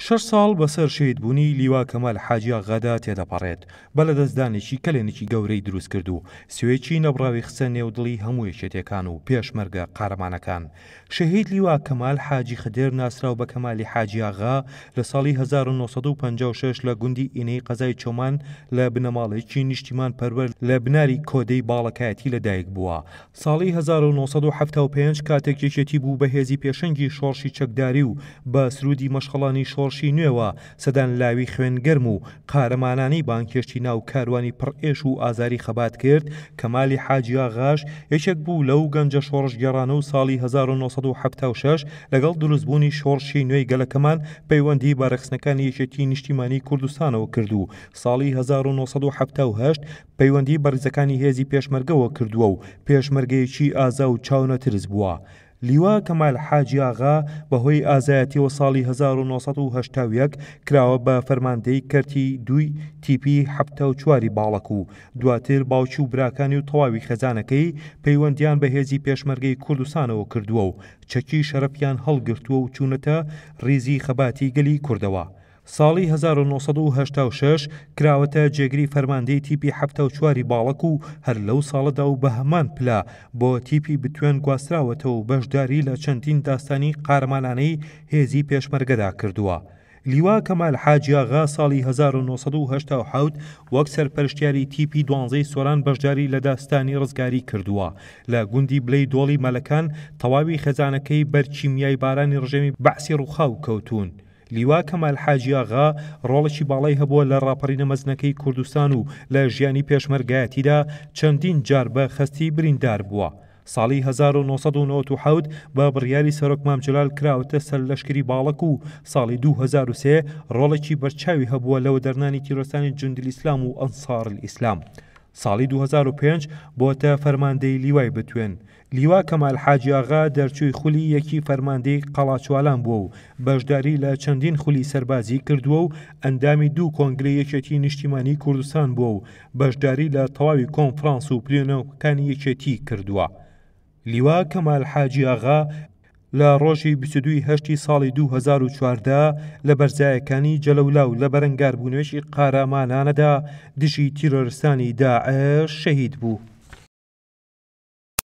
شەش ساڵ بەسەر شەهیدبوونی لیوا کەمال حاجی ئاغادا تێدەپەڕێت، بە لەدەستدانێکی کەلێنێکی گەورەی دروست کرد و سوێکی نەبڕاوی خستە نێو دڵی هەموو یەکێتیەکان و پێشمەرگە قارەمانەکان. شەهید لیوا کەمال حاجی خدر ناسراو بە کەمالی حاجی ئاغا لە ساڵی 1956 لە گوندی ئینەی قەزای چۆمان لە بنەماڵەیەکی نیشتیمان پەروەر لە بناری کۆدەی باڵەکایەتی لەدایک بووە. ساڵی 1975 کاتێک یەکێتی بوو بە هێزی پێشەنگی شۆڕشی چەکداری و بە سروودی مەشخەڵانی شۆڕشی نوێوە سەدان لاوی خوێن گەرم و قارەمانانەی بانگهێشتی ناو کاروانی پڕ ئێش و ئازاری خەبات کرد، کەمالی حاجی ئاغاش یەکێک بوو لەو گەنجە شۆڕشگێڕانە و ساڵی 1976 لەگەڵ دروستبوونی شۆڕشی نوێی گەلەکەمان پەیوەندی بە ڕێکخستنەکانی یەکێتی نیشتیمانی کوردستانەوە کرد و ساڵی 1978 پەیوەندی بە ڕیزەکانی هێزی پێشمەرگەوە کردووە و پێشمەرگەیەکی ئازا و چاونەترس بووە. لیوا کەمال حاجی ئاغا بە هۆی ئازایەتیەوە ساڵی 1981 کراوە بە فەرماندەی کەرتی دووی تیپی 74 ی باڵەک و دواتر باوکی و براکانی و تەواوی خێزانەکەی پەیوەندیان بە هێزی پێشمەرگەی کوردستانەوە کردووە و چەکی شەرەفیان هەڵگرتووە و چوونەتە ڕیزی خەباتی گەلی کوردەوە. ساڵی 1986 کراوەتە جێگری فەرماندەی تیپی 74 ی باڵەک و هەر لەو ساڵەدا و بە هەمان پلە بۆ تیپی بتوێن گواستراوەتەوە و بەشداری لە چەندین داستانی قارەمانانەی هێزی پێشمەرگەدا کردووە. لیوا کەمال حاجی ئاغا ساڵی 1987 وەک سەرپەرشتیاری تیپی دوانزەی سۆران بەشداری لە داستانی ڕزگاری کردووە لە گوندی بلەی دۆڵی مەلەکان تەواوی خێزانەکەی بەر کیمیای بارانی ڕژێمی بەعسی ڕووخاو کەوتوون. لیوا کەمال حاجی ئاغا ڕۆڵێکی باڵای هەبووە لە ڕاپەڕینە مەزنەکەی کوردستان و لە ژیانی پێشمەرگایەتیدا چەندین جار بە خەستی بریندار بووە. ساڵی 1997 بە بڕیاری سەرۆک مام جەلال کراوەتە سەرلەشکری باڵەک و ساڵی 2003 ڕۆڵێکی بەرچاوی هەبووە لە وەدەرنانی تیرۆرستانی جوندلئیسلام و ئەنسارلئیسلام. ساڵی 2005 بۆتە فەرماندەی لیوای بتوێن. لیوا کەمال حاجی ئاغا دەرچووی خولی یەکی فەرماندەی قەڵاچوالان بووە و بەشداری لە چەندین خولی سەربازی کردووە و ئەندامی دوو کۆنگرەی یەکێتی نیشتیمانی کوردستان بووە و بەشداری لە تەواوی کۆنفرانس و پلینۆمەکانی یەکێتی کردووە. لیوا کەمال حاجی ئاغا لە ڕۆژی 22 ی هەشتی ساڵی 2014 لە بەرزایەکانی جەلەولا و لە بەرەنگاربوونەوەیەکی قارەمانانەدا دژی تیرۆرستانی داعش شەهید بوو.